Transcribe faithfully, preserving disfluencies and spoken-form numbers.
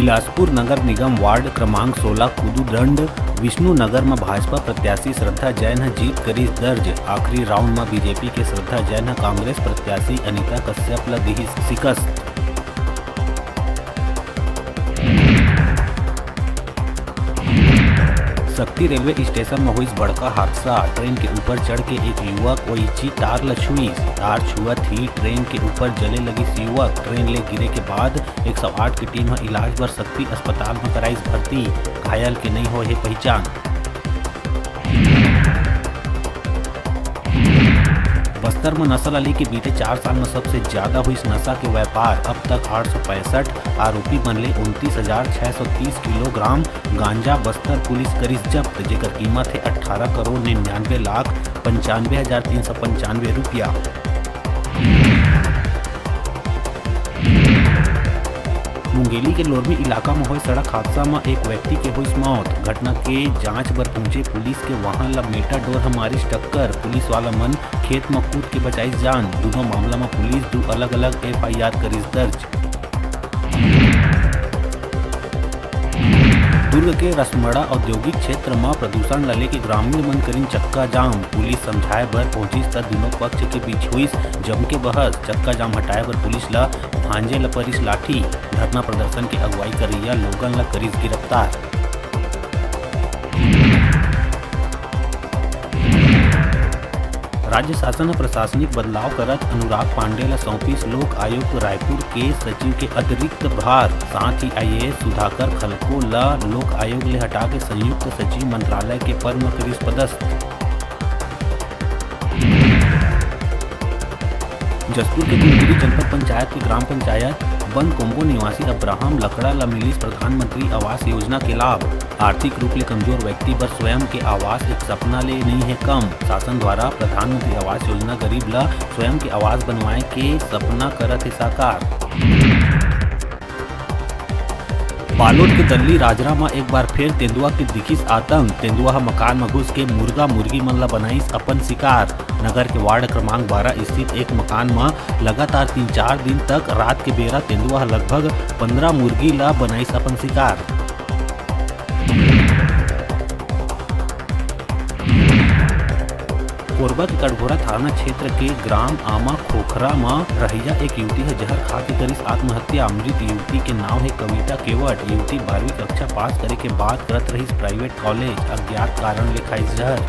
बिलासपुर नगर निगम वार्ड क्रमांक सोलह कुदूदंड विष्णु नगर म भाजपा प्रत्याशी श्रद्धा जैन ह जीत करिस दर्ज। आखिरी राउंड म बीजेपी के श्रद्धा जैन ह कांग्रेस प्रत्याशी अनिता कश्यप ल दिहिस शिकस्त। सक्ती रेलवे स्टेशन म होइस बड़का हादसा। ट्रेन के ऊपर चढ़ के एक युवक ओइची तार ल छुइस। तार छुअत ही ट्रेन के ऊपर जले लगिस युवक। ट्रेन ले गिरे के बाद एक सौ आठ के टीम ह इलाज बर सक्ती अस्पताल म कराइस भर्ती। घायल के नइ होए हे पहिचान। बस्तर म नशा ल लेके बीते चार साल म सबसे ज्यादा होइस नशा के व्यापार। अब तक आठ सौ पैंसठ आरोपी मन ले उनतीस हजार छह सौ तीस किलोग्राम गांजा बस्तर पुलिस करिस जब्त, जेकर कीमत हे अठारह करोड़ निन्यानवे लाख पंचानवे हजार तीन सौ पंचानवे रुपया। मुंगेली के लोरमी इलाका म होए सड़क हादसा म एक व्यक्ति के होइस मौत। घटना के जांच बर पहुंचे पुलिस के वाहन ल मेटाडोर ह मारिस टक्कर। पुलिस वाला मन खेत म कूद के बचाइस जान। दूनों मामला म पुलिस दू अलग-अलग एफआईआर करिस दर्ज। दुर्ग के रसमड़ा औद्योगिक क्षेत्र म प्रदूषण ल लेके ग्रामीण मन करिन चक्का जाम। पुलिस समझाए बर पहुंचिस त दूनों पक्ष के बीच होइस जम के बहस। चक्का जाम हटाए बर पुलिस ल भांजे ल परिस लाठी। धरना प्रदर्शन के अगुवाई करइया लोगन ल करिस गिरफ्तार। राज्य शासन ह प्रशासनिक बदलाव करत अनुराग पांडे ल सौंपिस लोक आयुक्त रायपुर के सचिव के अतिरिक्त भार। साथ ही आईएएस सुधाकर खलको ल लोक आयोग ले हटा के संयुक्त सचिव मंत्रालय के पद म करिस पदस्थ। जशपुर के कुनकुरी जनपद पंचायत के ग्राम पंचायत बन कोम्बो निवासी अब्राहम लकड़ा ल मिलिस प्रधानमंत्री आवास योजना के लाभ। आर्थिक रूप ले कमजोर व्यक्ति बर स्वयं के आवास एक सपना ले नइ हे कम। शासन द्वारा प्रधानमंत्री आवास योजना गरीब ल स्वयं के आवास बनवाए के सपना करत हे साकार। बालोद के दल्ली राजरा म एक बार फेर तेंदुआ के दिखिस आतंक। तेंदुआ ह मकान म घुस के मुर्गा मुर्गी मन ल बनाइस अपन शिकार। नगर के वार्ड क्रमांक बारह स्थित एक मकान म लगातार तीन चार दिन तक रात के बेरा तेंदुआ ह लगभग पंद्रह मुर्गी ल बनाइस अपन शिकार। कोरबा के कटघोरा थाना क्षेत्र के ग्राम आमा खोखरा म रहइया एक युवती ह जहर खा के करिस आत्महत्या। मृत युवती के नाव हे कविता केवट। युवती बारहवीं कक्षा पास करे के बाद करत रहिस प्राइवेट कॉलेज, अज्ञात कारण ले खाइस जहर।